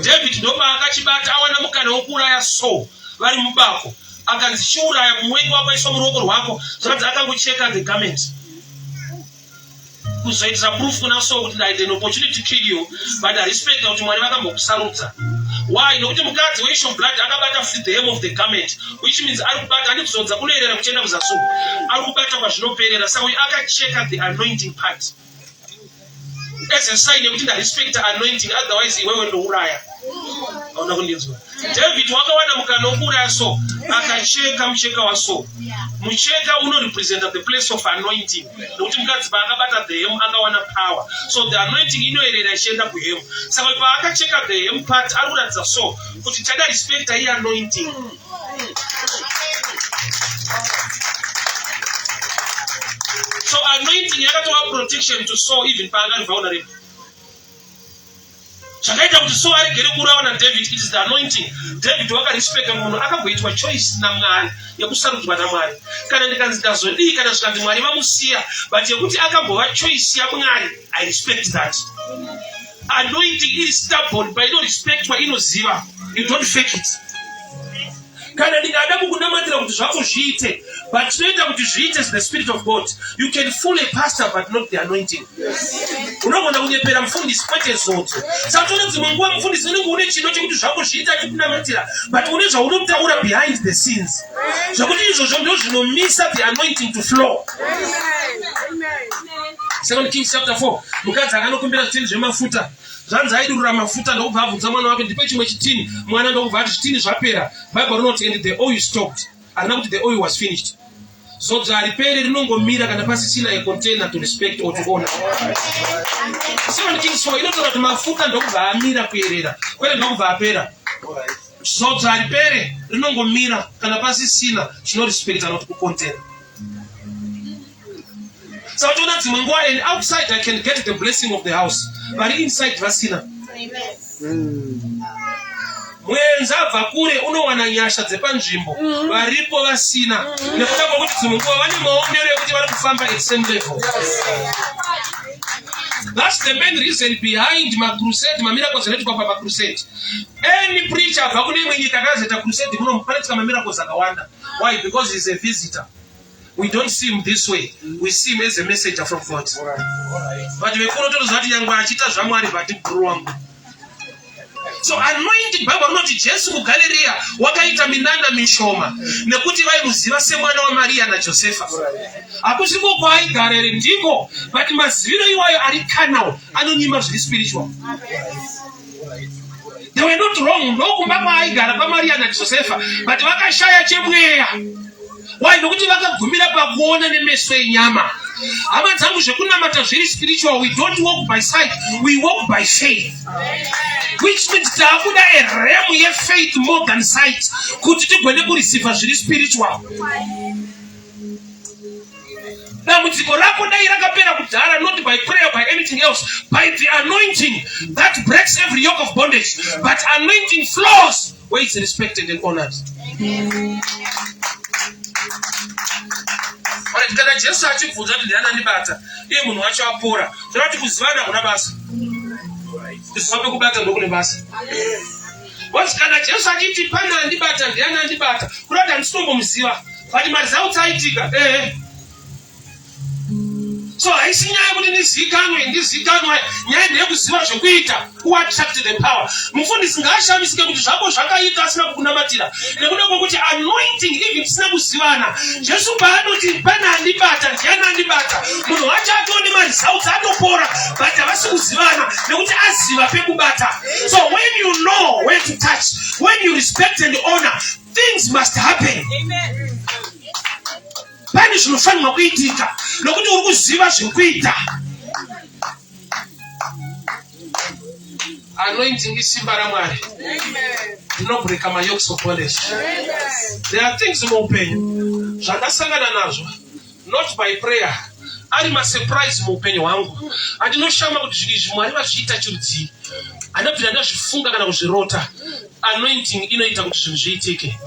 David ndopaakachibata awana mukana wokuuraya Saul vari mubako, akanzi chiuraya muvengi wako aiswa muruoko rwako, zvakanzi akangocheka the garment kuzoitira proof kuna Saul kuti I had an opportunity to kill you but I respect kuti Mwari vakambokusarudza. Why? Nokuti mukadzi weissue of blood akabata futi the hem of the garment, which means ari kubata, ane kuzodza kunoerera kuchienda kuzasi uku, ari kubata kwazvinoperera. Saka uyu akacheka the anointing part as a sign yekuti ndarespecta anointing, otherwise iwewe ndouraya. Hauna kundinzwa? David wakawana mukana wokuuraya so akacheka mucheka waSaul. Mucheka unorepresenta the place of anointing, nokuti mukadzi paakabata the hem akawana power. So the anointing inoerera ichienda kuhem. Saka paakacheka the hem part ari kuratidza so kuti chada respecta iye anointing. So anointing yakatova protection to Saul even paanga ari vulnerable. Zvakaita kuti Saul aregere kuurawa naDavid, it is the anointing. David wakarespecta munhu akagoitwa choice naMwari yekusarudzwa naMwari. Kana ndikanzi ndazodii, kana zvikanzi Mwari vamusiya, but yekuti akambova choice yaMwari, I respect that. Anointing iri stubborn, but inorespectwa, inoziva. You don't fake it. Kana ndikada kukunamatira kuti zvako zviite, but chinoita kuti zviite is the spirit of God. You can fool a pastor but not the anointing. Unogona kunyepera mufundisi kwete zodzo. Saka toona dzimwe nguva mufundisi unenge une chino chekuti zvako zviite achikunamatira, but une zvaunotaura behind the scenes. Zvekuti izvozvo ndo zvinomisa the anointing to flow. Second Kings chapter 4 mukadzi akanokumbira zvitini zvemafuta zvanzi aidurura mafuta ndokubva abvunza mwana wake ndipe chimwe chitini mwana ndokubva ati zvitini zvapera bible rinoti and the oil stopped harina kuti the oil was finished zodzo haripere rinongomira kana pasisina a container to respect or to honor Second Kings 4 inotaura kuti mafuta ndokubva amira kuyerera kwete ndokubva apera zodzo haripere rinongomira kana pasisina chinorespecta not kucontainer saka toona dzimwe nguva an outsider can get the blessing of the house vari inside vasina Mwenzi abva kure unowana nyasha dzepanzvimbo mm. varipo vasina mm. nekuda kwekuti dzimwe nguva vane maonero ekuti vari kufamba at same level. That's the main reason behind macrusade, mamiracles anoitwa pamacrusade. Any preacher abva kune imwe nyika akazoita crusade muno panoitika mamiracles akawanda. Why? Because he's a visitor. We don't see him this way. We see him as a messenger from God. But vekuno totoziva kuti nyangwe achiita zvaMwari but bro wangu. So anointing Bible rinoti Jesu kuGalirea wakaita minana mishoma nekuti vaimuziva semwana waMaria naJosefa. Hakusiko kwaaigara here ndiko but maziviro iwayo ari carnal anonyima zviri spiritual. They were not wrong ndokumba kwaaigara kwaMaria naJosefa but vakashaya chemweya. Why? Nokuti vakagumira pakuona nemeso enyama. Hama dzangu zvekunamata zviri spiritual. We don't walk by sight, we walk by faith. Which means taakuda a realm yefaith more than sight kuti tigone kureceiva zviri spiritual. Dambudziko rako dai rakapera kudhara not by prayer by anything else by the anointing that breaks every yoke of bondage but anointing flows where it's respected and honored. Alright, kana Jesu achibvunza kuti ndiani andibata iye munhu wacho apora zvoreva kuti kuzivana hakuna basa kuziva pekubata ndokune basa because kana Jesu achiti pane andibata ndiani andibata kureva kuti handisitombomuziva but maresults aitika ehe so haisi nyaya yekuti ndizikanwe ndizikanwe nyaya ndeyekuziva zvekuita kuattract the power mufundisi ngaashamisike kuti zvako zvakaita asina kukunamatira nekuda kwekuti anointing even tisina kuzivana jesu paanoti pane andibata ndiani andibata munhu wacho atone maresults atopora but havasi kuzivana nekuti aziva pekubata so when you know where to touch when you respect and honor things must happen Amen. Pane zvinofanirwa kuitika nokuti uri kuziva zvekuita. Anointing isimba raMwari rinobreaka mayokes of bondage. There are things muupenyu zvandasangana nazvo not by prayer ari masurprise muupenyu hwangu andinoshama kuti zvinhu izvi Mwari vazviita chirudzii handabvira ndazvifunga kana kuzvirota anointing inoita kuti zvinhu zviitike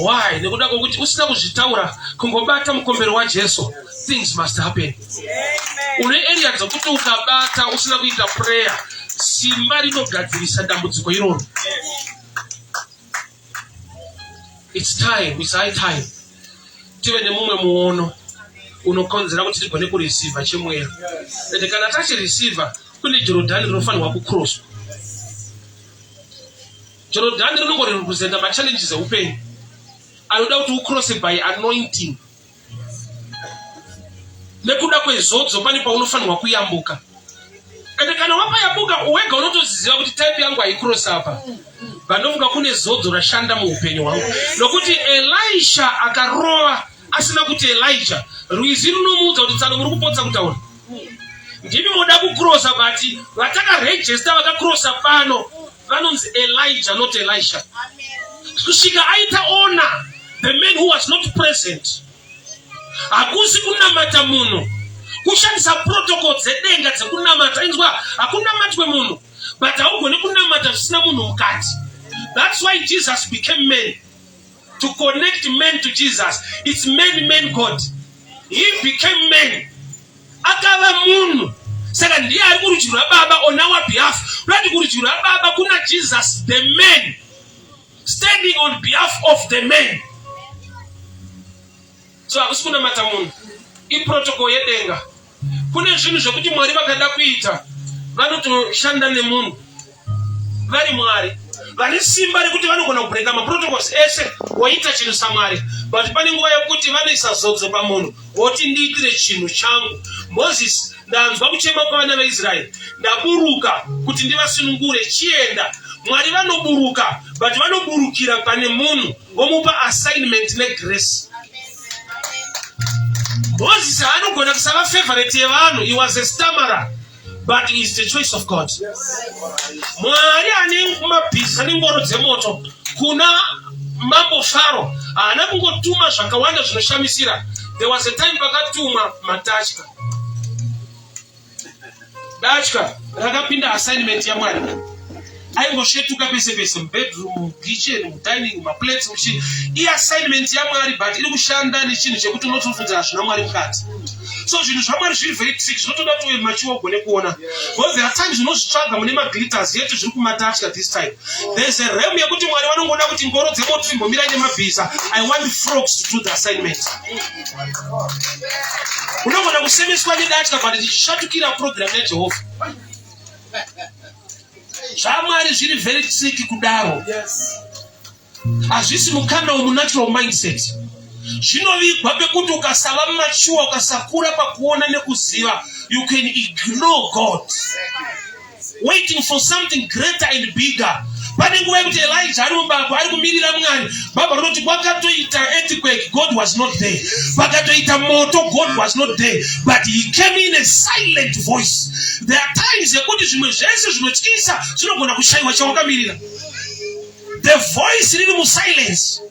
why nekuda kwekuti usina kuzvitaura kungobata mukombero wajesu things must happen une area dzekuti ukabata usina kuita prayer simba rinogadzirisa dambudziko iroro It's time, it's high time tive nemumwe muono unokonzera kuti tigone kureceiva chemweya ende kana tachireceiva kune jorodhani rinofanirwa kucrosswa jorodhani rinongorepresenta machallenges eupenyu anoda kuti ucrosse by anointing nekuda kwezodzo pane paunofanirwa kuyambuka ende kana wapayambuka wega unotoziva kuti type yangu haikrosi apa vanofunga kune zodzo rashanda muupenyu hwangu nokuti elisha akarova asina kuti elija rwizi runomuudza kuti tsano muri kupotsa kutaura ndimi moda kukrosa but vatakarejesta vakakrosa pano vanonzi elijah not elisha kusvika aita ona the man who was not present hakusi kunamata munhu kushandisa protocol dzedenga dzekunamata inzwa hakunamatwe munhu but haugone kunamata zvisina munhu mukati that's why jesus became man to connect man to jesus it's man man god he became man akava munhu saka ndiye ari kurudyi rwababa on our behalf unati kurudyi rwababa kuna jesus the man. Standing on behalf of the man. So hakusi kunamata munhu, iprotocol yedenga. Kune zvinhu zvekuti Mwari vakada kuita vanotoshanda nemunhu vari Mwari vane simba rekuti vanogona kubreka maprotocols ese woita chinhu saMwari, but pane nguva yekuti vanoisa zodzo pamunhu voti ndiitire chinhu changu. Moses, ndanzwa kuchema kwavana vaIsraeri, ndaburuka kuti ndivasunungure, chienda. Mwari vanoburuka, but vanoburukira pane munhu vomupa assignment negrace. Moses anogona kusava favorite yevanhu, he was a stammerer, but is the choice of God. Mwari ane mabhiza nengoro dzemoto kuna mambo Faro haana kungotuma zvakawanda zvinoshamisira. There was a time pakatumwa matatya. Datya rakapinda assignment yaMwari. Aingosvetuka pese pese, mubedroom, mukitchen, mudining, maplates, muchi. Iassignment yaMwari, but iri kushanda nechinhu chekuti unotofunza hazvina Mwari mukati. So zvinhu zvaMwari zviri very tricky, zvinotoda kuti uve mature ugone kuona. Because there are times unozvitsvaga mune maglitters, yet zviri kumatatya this time. There is a realm yekuti Mwari vanongoda kuti ngoro dzemoto imbomirai nemabhiza. I want frogs to do the assignment. Unogona kusemeswa nedatya, but tichishatukira program yaJehovha. ZvaMwari zviri very tricky kudaro. Hazvisi mukana wemunatural mindset. Zvinovigwa pekuti ukasava mature, ukasakura pakuona nekuziva, you can ignore God, waiting for something greater and bigger. Pane nguva yekuti Elijah ari mubako ari kumirira Mwari. Baba rinoti kwakatoita earthquake, God was not there. Pakatoita moto, God was not there, but he came in a silent voice. There are times yekuti zvimwe zvese zvinotyisa zvinogona kushayiwa chawakamirira. The voice riri musilence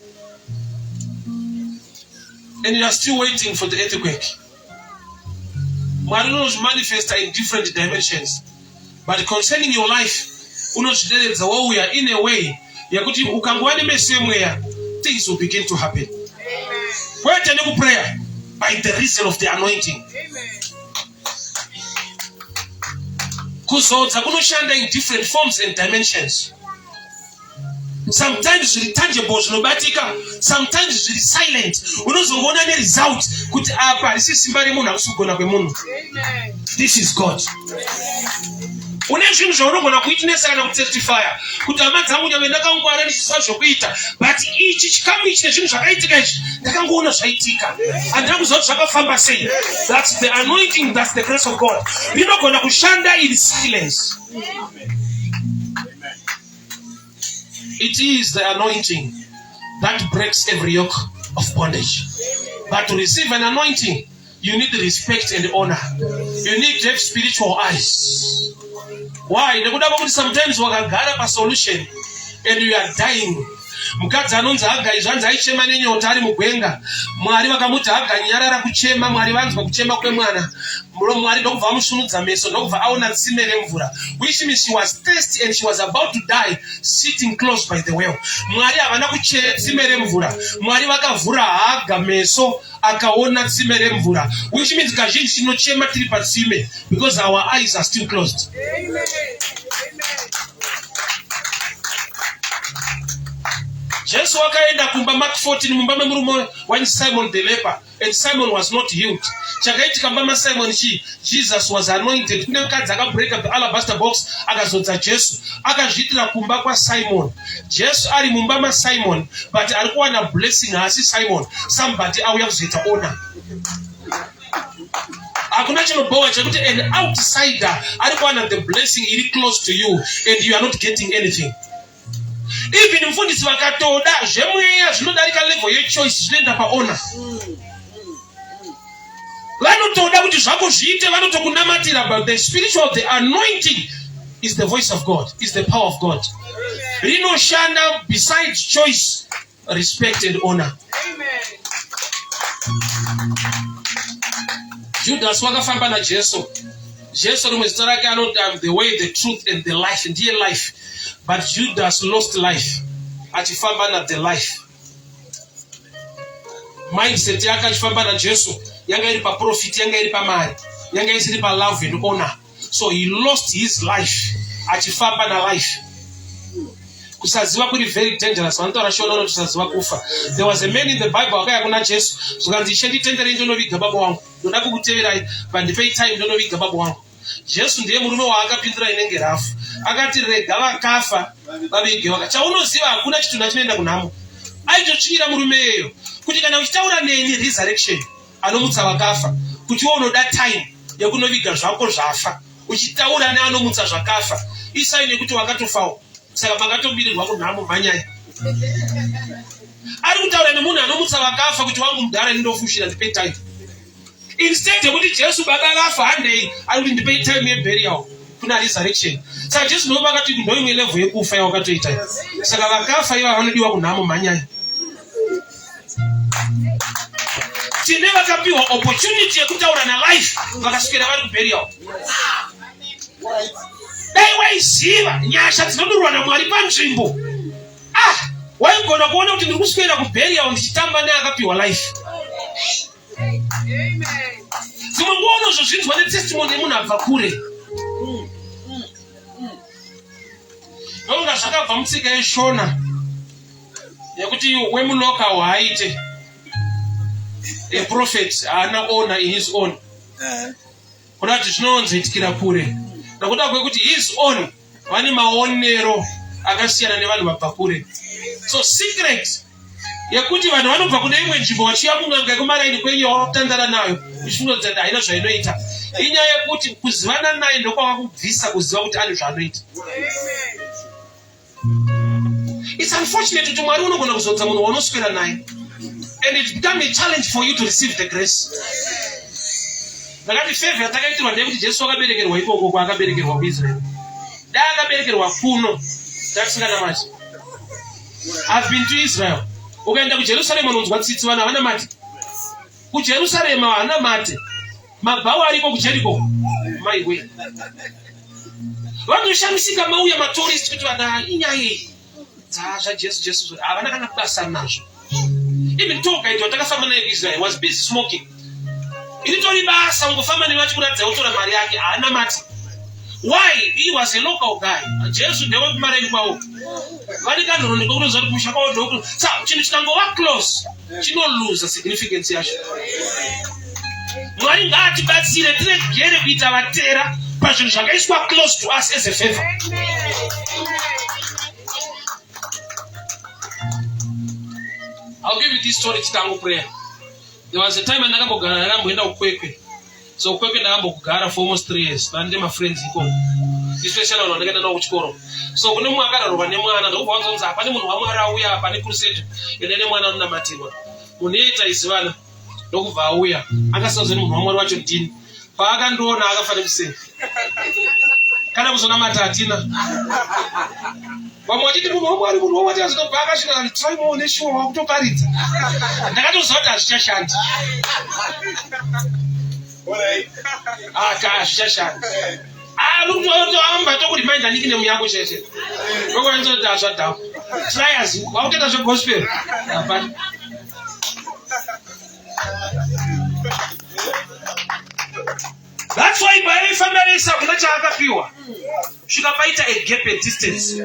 and you are still waiting for the earthquake. Mwari unozvimanifesta in different dimensions, but concerning your life unozvideredza wouya in a way yekuti ukangova nemeso emweya, things will begin to happen. Kwete nekuprayer, by the reason of the anointing. Kuzodza kunoshanda in different forms and dimensions. Sometimes zviri tangible, zvinobatika, sometimes zviri silent. Unozongoona neresult kuti apa harisi simba remunhu, hakusi kugona kwemunhu. This is God. Une zvinhu zvaunogona kuitinesa kana kutestifya kuti hama dzangu, nyange ndakangwara ndichiziva zvokuita, but ichi chikamu ichi nezvinhu zvakaitika izvi, ndakangoona zvaitika, handina kuziva kuti zvakafamba sei. That's the anointing, that's the grace of God. Rinogona kushanda in silence. It is the anointing that breaks every yoke of bondage. But to receive an anointing, you need respect and honor. You need to have spiritual eyes. Why? Nekuda kwekuti sometimes wakagara pasolution and you are dying. Mukadzi anonzi Hagai, zvanzi aichema nenyota ari mugwenga. Mwari vakamuti, Hagai, nyarara kuchema, Mwari vanzwa kuchema kwemwana. Mwari ndokubva amusvinudza meso, ndokubva aona tsime remvura, which means she was thirsty and she was about to die sitting close by the well. Mwari havana kuchera tsime remvura, Mwari vakavhura Haga meso, akaona tsime remvura, which means kazhinji tinochema tiri patsime because our eyes are still closed. Amen. Jesu wakaenda kumba, Mark 14, mumba memurume wainzi Simon the leper, and Simon was not healed. Chakaitika mumba maSimon chii? Jesus was anointed. Kune mukadzi akabreaka the alabaster box, akazodza Jesu, akazviitira kumba kwaSimon. Jesu ari mumba maSimon, but ari kuwana blessing haasi Simon. Somebody auya kuzoita honor. Hakuna chinobowa chekuti an outsider ari kuwana the blessing iri close to you and you are not getting anything. Even mufundisi vakatoda zvemweya zvinodarika level yechoice, zvinoenda paona. Vanotoda kuti zvako zviite, vanotokunamatira, but the spiritual, the anointing is the voice of God, is the power of God. Rinoshanda besides choice, respect and honor. Judas wakafamba naJesu. Jesu rimwe zita rake anoti, "I'm the way, the truth and the life." Ndiye life, but Judas lost life achifamba na the life. Mindset yake achifamba naJesu yanga iri paprofit, yanga iri pamari, yanga isiri palove and honor. So he lost his life achifamba nalife. Kusaziva kuri very dangerous. Vanotaura Shona vanoti kusaziva kufa. There was a man in the Bible akauya kuna Jesu zvikanzi, Ishe, nditenderei ndonoviga baba wangu. Ndoda kukuteverai, but ndipei time ndonoviga baba wangu. Jesu ndiye murume waakapindura inenge rafu. Akati rega vakafa vavige vaka. Chaunoziva hakuna chitunha chinoenda kunhamo. Aitotsvinyira murume iyeyo kuti kana uchitaura neni resurrection anomutsa vakafa, kuti iwe unoda time yekunoviga zvako zvafa uchitaura neanomutsa zvakafa, isai nekuti wakatofawo, saka makatomirirwa kunhamo. Mhanyai. Ari kutaura nemunhu anomutsa vakafa kuti wangu mudhara, ndindofushira, ndipei time. Instead yekuti Jesu, baba vafa, handei, ari kuti ndipei time yeburial, kuna resurrection. Saka Jesu ndo vakati ndo imwe level yekufa yawakatoita, saka vakafa iva vanodiwa kunhamo, mhanyai. Tine vakapiwa opportunity yekutaura nalife vakaswera vari kuburial. Dai waiziva nyasha dzinodurwa naMwari panzvimbo, ah, waigona kuona kuti ndiri kuswera kuburial ndichitamba neakapiwa life. Dzimwe nguva unozozvinzwa netestimony yemunhu abva kure. Nonga zvakabva mutsika yeShona yekuti wemulocal haaite a prophet, haana honor in his own. Kuda kuti zvinowanzoitikira kure nokuda kwekuti his own vane maonero akasiyana nevanhu vabva kure. So secret yekuti vanhu vanobva kune imwe nzvimbo vachiuya kun'anga yekumaraini kwenyu yawakutandara nayo uchifunga kuti haina zvainoita, inyaya yekuti kuzivana naye ndokwakakubvisa kuziva kuti ane zvaanoita. It's unfortunate kuti Mwari unogona kuzodza munhu waunoswera naye and it become a challenge for you to receive the grace. Ndakati favor yatakaitirwa ndeyekuti Jesu akaberekerwa ikoko kwaakaberekerwa kuIsrael. Dai akaberekerwa kuno, tatisinganamati. I've been to Israel. Ukaenda kuJerusarema unonzwa tsitsi, vanhu havanamati. KuJerusarema havanamati. Mabhawa ariko kuJeriko, maiwe, vanoshamisika mauya matourist kuti vana inyaya iyi dzazvaJesu Jesu havana kana basa nazvo. Even tour guide watakafamba naye kuIsrael was busy smoking. Iritori basa ungofamba nevachikuratidza wotora mari yake, haana mati. Why? He was a local guy. Jesu ndewekumareni kwavo, vane kanhoroondo kekutoziva kuti musha kwavo ndoku. Sa chinhu chikangova close chinoluza significance yacho. Mwari ngaatibatsire tiregere kuita vatera pazvinhu zvakaiswa close to us as a favor. I'll give you this story chitangu prayer. There was a time andakambogara, ndakamboenda kuKwekwe. So kuKwekwe ndakambogara for almost 3 years, ndandine mafriends ikoko, especially vanhu vandakaenda navo kuchikoro. So kune mumwe akararwa nemwana, ndokubva wanzonzi hapane munhu waMwari auya, pane crusade, ende nemwana anonamatirwa. Munhu iyeye taizivana, ndokubva auya akasinazoni munhu waMwari wacho ndini. Paakandiona akafa nekuseka, kana kuzonamata hatina. Vamwe vachiti munhu waMwari, munhu waMwari. Azotobva akasvika, "Try neshuwa wakutoparidza." Ndakatoziva kuti hazvichashandi aka, hazvichashandi. Amba tokureminder nickname yako chete, ndokuanzoti hazvadhakwa, tryas wakutoita zvegospel, hapana. That's why paaifamba vese hakuna chaakapiwa svika paita a gap, a distance.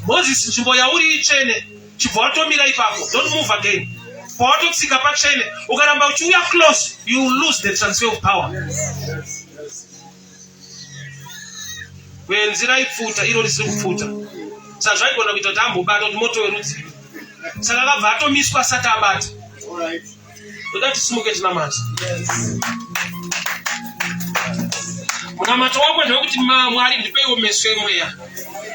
Moses, nzvimbo yauri itsvene, chibva watomira ipapo, don't move again. Pawatotsika patsvene, ukaramba uchiuya close, you will lose the transfer of power. Gwenzi raipfuta, iro risiri kupfuta, saka zvaigona kuita kuti ambobata kuti moto werudzi, saka akabva atomiswa asati abata. Toda tisimuke tinamata. Munamato wako ndewekuti, "Mwari, ndipeiwo meso emweya.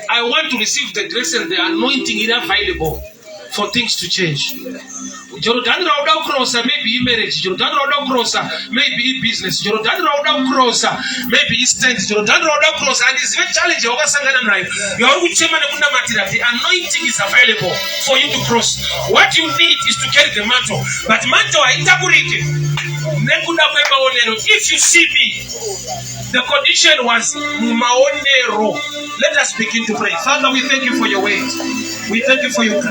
I want to receive the grace and the anointing iri available for things to change." Jorodhani rauda kucrossa maybe imarriage, Jorodhani rauda kucrossa maybe ibusiness, Jorodhani rauda kucrossa maybe istand, Jorodhani rauda kucrossa, handizive challenge yawakasangana nayo yauri kuchema nekunamatira. The anointing is available for you to cross. What you need is to carry the mantle, but mantle haitakurike nekuda kwemaonero. If you see me, the condition was mumaonero. Let us begin to pray. Father, we thank you for your word. We thank you for your